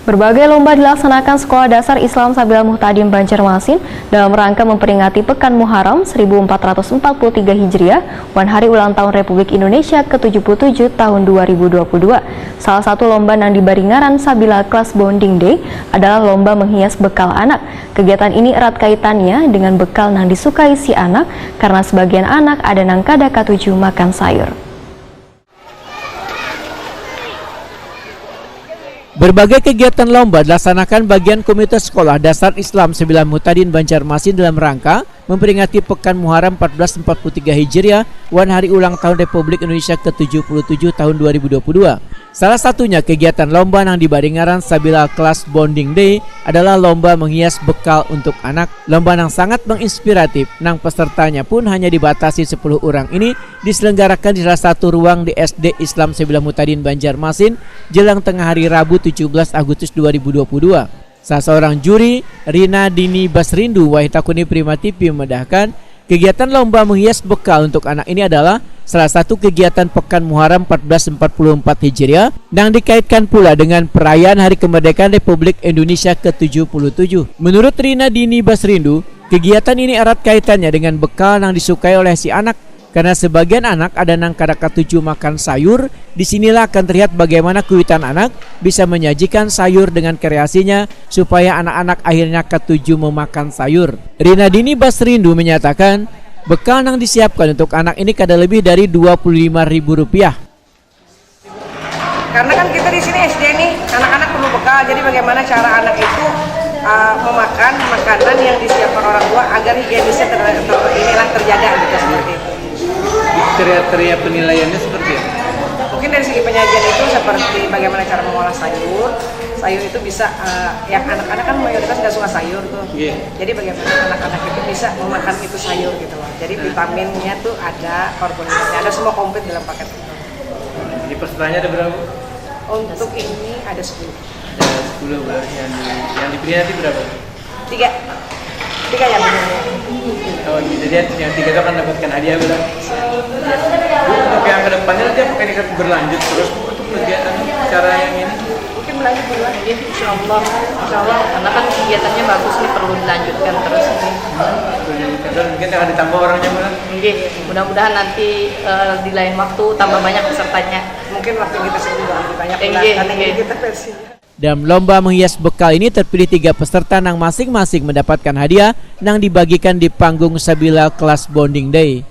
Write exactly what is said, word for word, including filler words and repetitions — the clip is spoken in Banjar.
Berbagai lomba dilaksanakan Sekolah Dasar Islam Sabila Muhtadin Banjarmasin dalam rangka memperingati Pekan Muharram seribu empat ratus empat puluh tiga Hijriah wan Hari Ulang Tahun Republik Indonesia ke tujuh puluh tujuh tahun dua ribu dua puluh dua. Salah satu lomba nang dibari ngaran Sabila Class Bonding Day adalah lomba menghias bekal anak. Kegiatan ini erat kaitannya dengan bekal nang disukai si anak, karena sebagian anak ada nang kada katuju makan sayur. Berbagai kegiatan lomba dilaksanakan bagian Komite Sekolah Dasar Islam Sabila Muhtadin Banjarmasin dalam rangka memperingati Pekan Muharram empat belas empat puluh tiga Hijriah wan Hari Ulang Tahun Republik Indonesia ke tujuh puluh tujuh tahun dua ribu dua puluh dua. Salah satunya kegiatan lomba nang dibari ngaran Sabila Class Bonding Day adalah lomba menghias bekal untuk anak. Lomba nang sangat menginspiratif, nang pesertanya pun hanya dibatasi sepuluh orang ini, diselenggarakan di salah satu ruang di S D Islam Sabila Muhtadin Banjarmasin jelang tengah hari Rabu tujuh belas Agustus dua ribu dua puluh dua. Salah seorang juri, Rina Dini Basrindu, wahid takuni Prima T V, memedahkan, kegiatan lomba menghias bekal untuk anak ini adalah salah satu kegiatan Pekan Muharram empat belas empat puluh empat Hijriah yang dikaitkan pula dengan perayaan Hari Kemerdekaan Republik Indonesia ke tujuh puluh tujuh. Menurut Rina Dini Basrindu, kegiatan ini erat kaitannya dengan bekal yang disukai oleh si anak. Karena sebagian anak ada nang kada katuju makan sayur, di sinilah akan terlihat bagaimana kuitan anak bisa menyajikan sayur dengan kreasinya supaya anak-anak akhirnya katuju memakan sayur. Rina Dini Basrindu menyatakan, bekal yang disiapkan untuk anak ini kada lebih dari dua puluh lima ribu rupiah. Karena kan kita di sini S D nih, anak-anak perlu bekal. Jadi bagaimana cara anak itu uh, memakan makanan yang disiapkan orang tua agar higienisnya ter, ter, inilah terjaga gitu seperti itu. Kriteria penilaiannya seperti apa? Mungkin dari segi penyajian itu seperti bagaimana cara mengolah sayur. Sayur itu bisa uh, yang anak-anak kan mayoritas nggak suka sayur tuh. Iya. Jadi bagaimana anak-anak itu bisa memakan itu sayur gitu loh. Jadi vitaminnya tuh ada, karbonhidratnya ada, semua komplit dalam paket itu. Jadi pesertanya ada berapa? Untuk ini ada sepuluh. Ada sepuluh, Mbak. Yang di, yang dipilih nanti berapa? Tiga. Tiga yang Oh, jadi yang tiga itu akan dapatkan hadiah, Mbak. Bu, untuk yang kedepannya nanti apakah ini akan berlanjut terus, Bu, untuk kegiatan cara yang ini? Mungkin berlanjut dulu lah. Insya Allah, insya Allah, karena kan kegiatannya bagus nih, perlu dilanjutkan terus nih. Dan mungkin akan ditambah orangnya, Mbak. Nggih, mudah-mudahan nanti eh, di lain waktu tambah banyak pesertanya. Mungkin waktu kita sendiri juga lebih banyak Iya, pula, karena ini iya. Kita versinya. Dalam lomba menghias bekal ini terpilih tiga peserta nang masing-masing mendapatkan hadiah nang dibagikan di panggung Sabila Class Bonding Day.